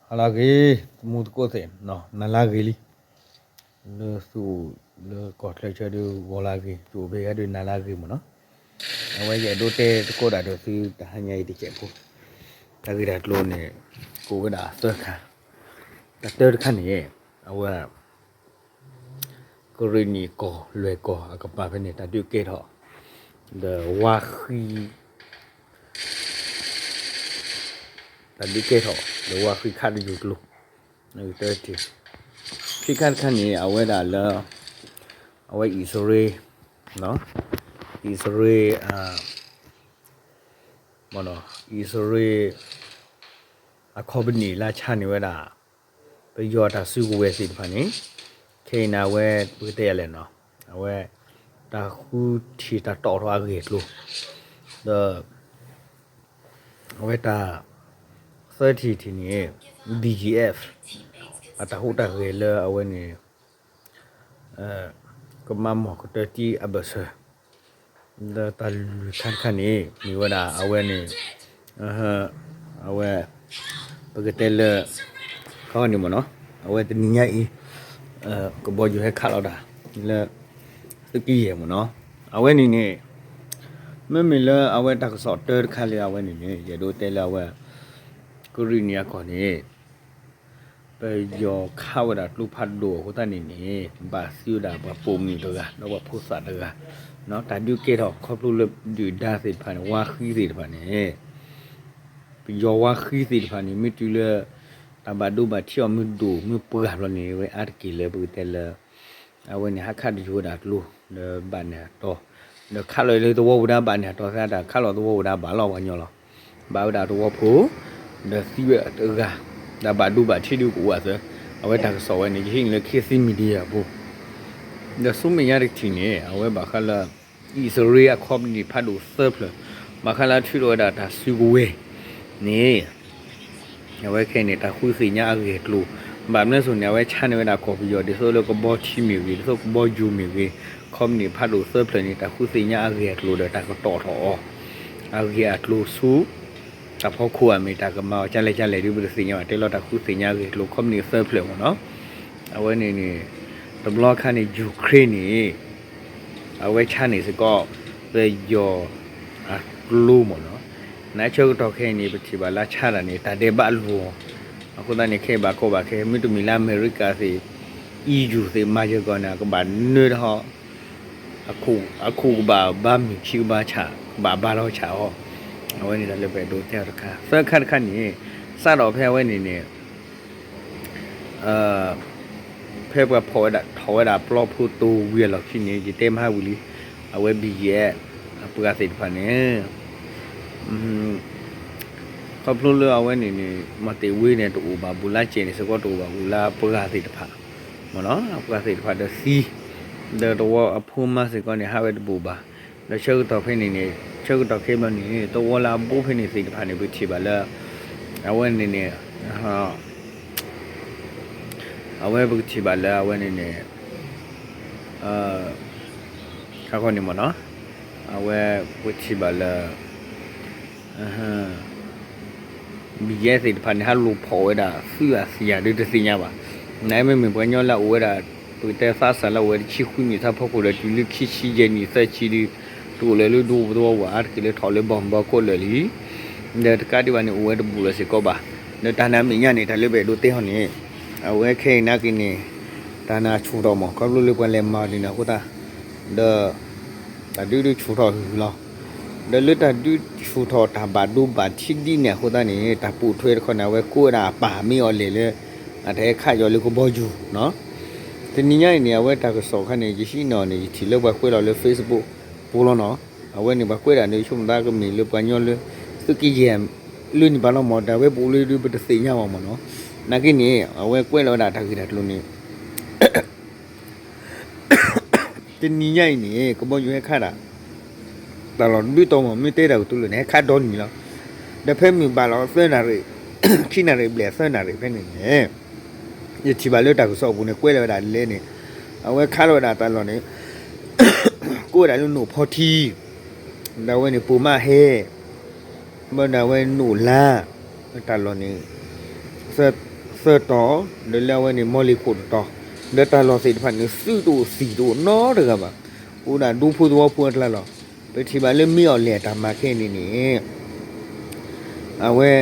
ဟါလၢအဂ့ၤ, သမူသကိးသ့ၣ်, နၤလၢအဂ့ၤလံ. လၢသုအိၣ်လၢကီၢ်ချၢဆၢဒုးဂီၤလၢအဂ့ၤ, ယအိၣ်ဖဲယဲဒုးနၤလၢအဂ့ၤမ့ၢ်နီၤ. အဝဲယအဲၣ်ဒိးတဲသကိးတၢ်ဒီးသု တဟါညါအံၤတစဲးဖိ, တၢ်ဂ့ၢ်တၢ်ကျိၤန့ၣ် ကိးဝဲဒၣ်သၢခါ, တၢ်တၢတခါန့ၣ် အဝဲ ကရ့ၣ်နံၣ်ကီၢ် လွဲၢ်ကီၢ်အကပၤဖဲန့ၣ် တၢ်ဒုးကဲထီၣ် ဒီးဝါဃံ တၢ်ဒုးကဲထီၣ် ဒီးဝါဃံခးတယုၢ်ကျိၤ, တၢ်တၢတထံၣ်, ခံခါတခါန့ၣ် အဝဲဒၣ်လၢ အဝဲအံၣ်စရ့လး, အံၣ်စရ့လး အံၣ်စရ့လး အခီပနံၣ်လၢဆါန့ၢ်ဝဲဒၣ် ပယီၤတၢ်စုကဝဲၤသ့ၣ်တဖၣ်န့ၣ်, ခဲအံၤန့ၣ် အဝဲပကတဲယၤလဲၣ်နီၤ, အဝဲ တၢ်ဃုထံၣ်တၢ်တီၣ်ထီၣ်အဂ့ၢ်အကျိၤ, ဒီး အဝဲတၢ်သၢထံၣ်တထံၣ်န့ၣ် BGF အတၢ်ဟူးတၢ်ဂဲၤလၢအဝဲန့ၣ် ကမၤမီၢ်ကတၢၢ်တံၢ်အဘၢၣ်စၢၤ, ဒီးတၢ်လွံၢ်ခါတခါန့ၣ် မ့ၢ်ဝဲဒၣ်အဝဲန့ၣ် အဝဲ ပကတဲလၢ ခီန့ၣ်မ့ၢ်နီၤ, အဝဲတနံၤညါအံၤ ကဘီယူၤဟဲခးလီၤတၢ် လၢ သုးက့ယဲၢ်မ့ၢ်နီၤ, အဝဲန့ၣ်န့ၣ် မ့မ့ၢ်လၢအဝဲတၢ်ကစီၣ်တၢတခါလၢအဝဲန့ၣ်န့ၣ် ယအဲၣ်ဒိးတဲလၢအဝဲ ကရ့ၣ်နံၣ်အကီၢ်န့ၣ် ပယီၤခးဝဲဒၣ်ကျိဖးဒိၣ်အဃိသတးန့ၣ်န့ၣ် ဘၣ်သံဝဲဒၣ်ပှၤပိာ်မုၣ်တဂၤ ဒီးပှၤဖိသၣ်တဂၤ, တၢ်ဒုးကဲထီၣ်ခီဖျိလၢဒုၣ်ဒါသ့ၣ်တဖၣ်န့ၣ် ဝါဃံသ့ၣ်တဖၣ်န့ၣ် ပယီၤဝါဃံသ့ၣ်တဖၣ်န့ၣ် မ့ၢ်တုၤလၢ တၢ်ဘၣ်ဒိဘၣ်ထံးအီၤမ့ၢ်ဒိၣ်မ့ၢ်ပှၢ်ဘျီန့ၣ် ဝဲအါတက့ၢ်လၢပကတဲလၢ အဝဲန့ၣ် ဟးခးတယုၢ်ဝဲဒၣ်ကျိ ဒီးဘၣ်န့ၢ်အတီၤ, ဒီးခးလီၤလၢသဝီဝဲဒၣ်ဘၣ်န့ၢ်အတီၤသတး ခးလီၤသဝီဝဲဒၣ်ဘၣ်လီၤပှၤညီလီၤ, ဘၣ်ဝဲဒၣ်သဝီဖိ ဒီးသံဝဲတဂၤ, ဒီးဘၣ်ဒိဘၣ်ထံးဒုးကအိၣ်အသး, အဝဲတၢ်ကစီၣ်ဝဲန့ၣ် ယဟံးန့ၢ်လၢ ခေတ်သစ် Media အပူၤ, ဒီးဆူမဲာ်ညါတထံၣ်န့ၣ် အဝဲဘၣ်ဃးလၢ အံၣ်စရ့လးအခီပနံၣ်ဖးဒိၣ်သၢဖျၢၣ် ဘၣ်ဃးလၢထုးထီၣ်ဝဲဒၣ်တၢ်စုကဝဲၤန့ၣ် အဝဲခဲအံၤန့ၣ် တၢ်ဃုသ့ၣ်ညါအဂ့ၢ်အကျိၤ, ဘၣ်မနုၤအဃိန့ၣ် အဝဲဆါန့ၢ်ဝဲဒၣ်ကီၢ်ပယီၤ ဒ်သိးလၢကဘီထံမ့ၢ်ဂ့ၤ ဒ်သိးကဘီယူၤမ့ၢ်ဂ့ၤ, ခီပနံၣ်ဖးဒိၣ်သၢဖျၢၣ်န့ၣ် တၢ်ဃုသ့ၣ်ညါအဂ့ၢ်အကျိၤဒီးတၢ်ကတီၢ်ထီၣ်အီၤ အဂ့ၢ်အကျိၤဆူ တၢ်ဖီခိၣ်အမ့ၢ်တၢ်ကမၤအီၤကလဲၣ်ကလဲၣ်ဒ်ပတသ့ၣ်ညါဘၣ် တဲလီၤတၢ်ဃုသ့ၣ်ညါအဂ့ၢ်အကျိၤ ခီပနံၣ်သၢဖျၢၣ်မ့ၢ်နီၤ, အဝဲန့ၣ်န့ၣ် တဘျီခါန့ၣ် ယူၤခရ့ၣ်န့ၣ် အဝဲဆါန့ၢ်စ့ၢ်ကီး ပယီၤအကျိမ့ၢ်နီၤ, နဆၢကတီၢ်ခဲအံၤန့ၣ် ပထံၣ်ဘၣ်လၢဆါတၢ်န့ၣ် တၢ်ဒဲးဘးလိၤအီၤ, အဃိသတးန့ၣ် ခဲအံၤဘၣ်ကီဘၣ်ခဲ မ့တမ့ၢ်လၢအမဲရကၤသ့ၣ် အံၤယူၤသ့ၣ်မၤစၢၤကီးန့ၣ် ကဘၣ်နၢတဟီၣ် အခိၣ်ကဘၣ်ဘါမုၢ်ခံကဘၣ်ဆၣ် ကဘၣ်ဘါထီၣ်ဆၣ်အီၤ, အဝဲန့ၣ်တၢ်လၢပအဲၣ်ဒိးတဲအီၤတခါ သၢခါတခါန့ၣ် စးထီၣ်ဖဲအဝဲန့ၣ်န့ၣ် ဖဲပှၤဖီၣ်ဝဲဒၣ်ထီၣ်ဝဲဒၣ်ပျီဖိတိၤဝံၤအလီၢ်ခံန့ၣ် ယတဲမဟါဝံၤလံ, အဝဲ ဘီကီၢ်အဲ အပှၤသ့ၣ်တဖၣ်န့ၣ် ခီဖျိလၢအဝဲန့ၣ်န့ၣ် မီၢ်တ့ၢ်ဝ့န့ၣ် တအိၣ်ဘၣ်ဘူးလၢကဲးန့ၣ်စ့ၢ်ကီး တအိၣ်ဘၣ်ဘူးလၢပှၤသ့ၣ်တဖၣ် မ့ၢ်နီၤ အပှၤသ့ၣ်တဖၣ်ဒီးသံ ဒီးသဝီအဖိမါစ့ၢ်ကီးန့ၣ် ဟးဝဲတဘူးဘၣ်, ဒီးဆၢကတီၢ်ဖဲန့ၣ်န့ၣ် ဆၢကတီၢ်ခဲဘျီန့ၣ် သဝီလၢအဘူးဖဲန့ၣ်သ့ၣ်တဖၣ်န့ၣ် ပထံၣ်ဘၣ်လၢ အဝဲန့ၣ်န့ၣ် အဝဲပကထံၣ်ဘၣ်လၢအဝဲန့ၣ်န့ၣ် ခါခီန့ၣ်မ့ၢ်နီၤ အဝဲပကထံၣ်ဘၣ်လၢ ဘီကီၢ်အဲသ့ၣ်တဖၣ်န့ၣ် ဟးလိာ်ဖီၣ်ဝဲဒၣ် သုးအသံၣ်ယၤဒုးတသ့ၣ်ညါဘၣ်, နမ့မ့ၢ်ပှၤကညီလၢအအိၣ်ဝဲဒၣ် ပကတဲသးစၢ်လၢအအိၣ်ဝဲတဆံဃုနံၣ်ဆၢဖီခိၣ်ဒီး တုၤလၢခံဆံယဲၢ်နံၣ်သၢဆံဒုး တအိၣ်လၢၤလၢဒူသဝီဝဲအါတက့ၢ်လၢထီၣ်လၢဘီၣ်ဘီကိးလၢာ်လံ, ဒီးတကးဒံးဘၣ်န့ၣ် အိၣ်ဝဲတဘူးလၢၤစ့ၢ်ကီးဘၣ်, ဒီးတၢ်နၤမဲာ်ညါန့ၣ် တၢ်လၢပအဲၣ်ဒိးတဲဟီန့ၣ် အဝဲခဲအံၤနာ်က့န့ၣ် တၢ်နၤဆူၣ်ထီၣ်မး ခီဖျိလၢပှၤလဲၤမၤဒ်န့ၣ်အဃိသတး ဒီး တၢ်ဒုးဒုးဆူၣ်ထီၣ်ဟုၣ်လီၤ, ဒီးလၢတၢ်ဒုးဆူၣ်ထီၣ်တၢ်ဘၣ်ဒိဘၣ်ထံးဒ်န့ၣ်အဃိသတးန့ၣ် တၢ်ပိာ်ထွဲတခီန့ၣ် အဝဲကိးဝဲဒၣ်အပၢ်မ့ၢ်အီၤလဲၣ်လၢ အတဟဲခးယီၤလၢကဘီယူၤနီၤ, တနံၤညါအံၤန့ၣ် အဝဲတၢ်ကစီၣ်ခါန့ၣ် ယဟံးန့ၢ်အီၤန့ၣ် ယထံၣ်လၢပှၤကွဲးလီၤလၢ Facebook ပူၤလီၤနီၤ, အဝဲန့ၣ်ပှၤကွဲးဒၣ်န့ၣ် ဆိကမိၣ်သးကမ့ၢ်လၢပှၤကညီလၢ သုးက့ယဲၢ် လၢန့ၣ်ဘၣ်လီၤမး တၢ်ဝဲပူၤလၢဒုးပတသ့ၣ်ညါဘၣ်မးနီၤ, နာ်က့န့ၣ် အဝဲကွဲးလီၤဝဲဒၣ်တၢ်ဂ့ၢ်တၢ်ကျိၤန့ၣ် တနံၤညါအံၤန့ၣ် ကဘီယူၤဟဲခးဒၣ် တၢ်လီၢ်တဘျုးတီၤမး မ့ၢ်တဲတၢ်ကတိၤလၢန့ၣ် ဟဲခးဒီနံၤလီၤ. ဒီးဖဲမုၢ်ဘၣ်လီၤသၢနၣ်ရံၣ်, ခံနၣ်ရံၣ်ဘျဲၣ်သၢနၣ်ရံၣ်ဖဲန့ၣ်န့ၣ်, ယထံၣ်ဘၣ်လၢတၢ်ကစီၣ်အပူၤန့ၣ် ကွဲးလီၤဝဲဒၣ်လဲၣ်န့ၣ်, အဝဲခးလီၤဝဲဒၣ်တၢ်လီၢ်န့ၣ် ကိးဝဲဒၣ်လၢနိၣ်ဖီထံ, ဒီးအဝဲန့ၣ်ပိာ်မးဟဲ, ဘၣ်ဒီးအဝဲနိၣ်လါ, တၢ်လီၢ်န့ၣ် သၢတီၤ, ဒီးလၢအဝဲန့ၣ် မီလ့ၤခိၣ်တတီၤ, ဒီးတၢ်လီၢ်သ့ၣ်တဖၣ်န့ၣ် သုးတအိၣ်သံၣ်တအိၣ်နီတဂၤဘၣ်, အိၣ်ဒၣ်ဒူဖိသဝီဖိအကျါလီၤ. ပထံၣ်ဘၣ်လၢမ့ၢ်အီၣ်လဲၣ်အတၢ်မၤခဲအံၤန့ၣ်န့ၣ် အဝဲ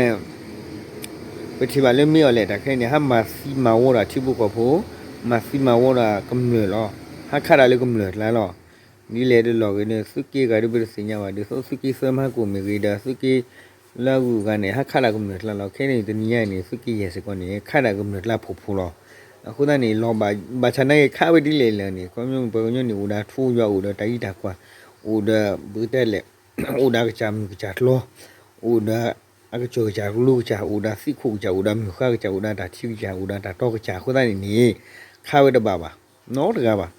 ပထံၣ်ဘၣ်လၢမ့ၢ်အီၣ်လဲၣ်တၢ်ခဲအံၤန့ၣ် ဟးမၤသံမၤဝီဒီးထံဖိကီၢ်ဖိ, မၤသံမၤဝီဒီးကမျၢၢ်လီၤ. ဟးခးတၢ်လၢကမျၢၢ်ကျါလီၤ. ဒ်လဲၣ်ဒ်လဲၣ်ဂ့ၤန့ၣ် သုးက့ဂၤဒ်ပတသ့ၣ်ညါဘၣ်ဒီး သုးက့သၢမဟါကိၣ်မ့ၢ်ဂ့ၤဒီး သုးက့လၢအဂုၤအဂၤန့ၣ် ဟးခးတၢ်ကမျၢၢ်ကျါလီၤ. ခဲအံၤတနံၤညါအံၤန့ၣ် သုးက့ယဲၢ်စ့ၢ်ကီးန့ၣ် ခးတၢ်ကမျၢၢ်ကျါဖှိၣ်ဖှိၣ်လီၤ. အဃိသတးန့ၣ် လီၤဘၣ်ဆၣ်နာ်က့ခးဝဲဒ်လဲၣ်လဲၣ်န့ၣ် ခီပညီပှၤကညီန့ၣ် အိၣ်ဒီးထူယွၤ အိၣ်ဒီးတၢ်အံးတၢ်ကွၢ်, အိၣ်ဒီးပကတဲလဲၣ်, အိၣ်ဒီးကစၢ်မုၢ်ကစၢ်ကျီ, အိၣ်ဒီးအကစၢ်ကစၢ်ကလိကစၢ်, အိၣ်ဒီးသံးခိၣ်ကစၢ်, အိၣ်ဒီးမုၢ်ဃါကစၢ်, အိၣ်ဒီးတၢ်ထံကစၢ်, အိၣ်ဒီးတၢ်တီကစၢ်, အဃိသတးန့ၣ်န့ၣ် ခးဝဲတဘၣ်ဘၣ်, နီတဂၤဘၣ်.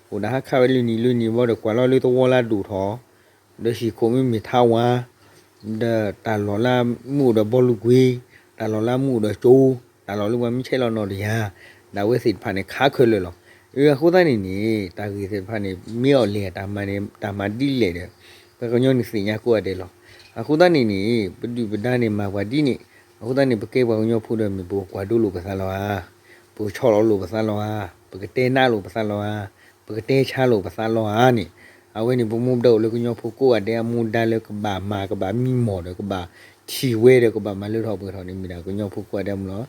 အိၣ်ဒီးဟးခးဝဲလၢနံၤလၢနံၤဘၣ်ဒီး ကွၢ်လီၤလၢသဝီလၢဒိၣ်ထီၣ်, ဒီးဟံၣ်ခိၣ်မ့ၢ်မ့ၢ်ထါဝါ, ဒီးတၢ်လီၢ်လၢမ့ၢ်အိၣ်ဒီးဘီလူကွံ, တၢ်လီၢ်လၢမ့ၢ်အိၣ်ဒီးကၠိ, တၢ်လီၢ်လၢပှၤမ့ၢ်ဆဲးလီၤနီၢ်တယၤ, ဒ်ဝဲသ့ၣ်တဖၣ်န့ၣ် ခးခဲလၢာ်လီၤ. အဃိသတးန့ၣ်န့ၣ် တၢ်ဂ့ၢ်သ့ၣ်တဖၣ်န့ၣ် မ့ၢ်အီၣ်လဲၣ်တၢ်မၤန့ၣ် တၢ်မၤဒ်လဲၣ်ဒီး ပှၤကညီန့ၣ်သ့ၣ်ညါကိးဂၤဒဲးလီၤ. အဃိသတးန့ၣ်န့ၣ် ပဒုၣ်ပဒါန့ၣ် မၤပှၤဒ်န့ၣ်, အဃိသတးန့ၣ် ပကဲပှၤကညီဖိဒီးမ့ၢ်ပကကွၢ်ဒိလိာ်ပသးလီၤဧါ, ပကဆီၣ်လီၤလိာ်ပသးလီၤဧါ, ပကတဲနးလိာ်ပသးလီၤဧါ, ပကတဲဆါလိာ်ပသးလီၤဧါန့ၣ်, အဝဲန့ၣ် ပမူဒါအိၣ်လၢကညီဖိကိးဂၤဒဲးအမူဒါလၢကဘၣ်မၤ ကဘၣ်မံမီၢ်ဒီး ကဘၣ်ထံၣ်ဝဲဒီး ကဘၣ်မၤလၢထီၣ်ပှဲၤထီၣ်န့ၣ် မ့ၢ်ဒၣ်ကညီဖိကိးဂၤဒဲးမူလီၤ.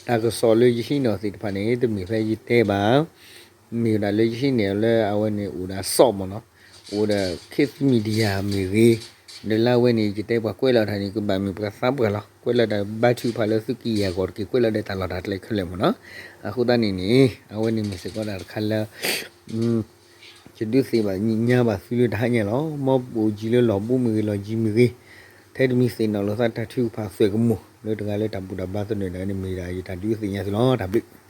တၢ်ကစီၣ်လၢယဟံးန့ၢ်သ့ၣ်တဖၣ်န့ၣ် တမ့ၢ်ဖဲယတဲဘၣ် မ့ၢ်ဝဲဒၣ်လၢယဟံးန့ၢ်လၢအဝဲန့ၣ်အိၣ်ဒီးစီးမီၢ်နီၤ, အိၣ်ဒီး ခေတ်သစ်မီဒီယာ မ့ၢ်ဂ့ၤ, ဒီးလၢအဝဲန့ၣ် ယတဲပှၤကွဲးလီၤတၢ်န့ၣ် ကဘၣ်မ့ၢ်ပှၤသးပှၢ်လီၤ. ကွဲးလီၤဒီးဘါထုကဖၣ်လၢသုးက့ယဲၢ်အဂီၢ်တက့ၢ်, ကွဲးလီၤဒီးတၢ်လီၢ်တၢ်ကျဲခဲလၢာ်မီၢ်နီၤ. အဃိသတးန့ၣ်န့ၣ် အဝဲန့ၣ်မ့ၢ်စ့ၢ်ကီးတၢ်တခါလၢ ယဒုးသ့ၣ်ညါဘၣ်သုလၢတဟါညါလီၤ. မ်ပအိၣ်ယံၤလၢလီၢ်ဘူးမ့ၢ်ဂ့ၤ လီၢ်ယံၤမ့ၢ်ဂ့ၤ, ထဲတမံၤသ့ၣ်နီၣ်လိာ်သးတၢ်ထုကဖၣ်သွဲၣ်ကမိၣ် လၢတဂၤလၢတၢ်ဘူၣ်တၢ်ဘါသနၢၣ်န့ၣ် မ့ၢ်ဒၣ်ယတၢ်ဒုးသ့ၣ်ညါသုလီၤ. တၢ်ဘျုး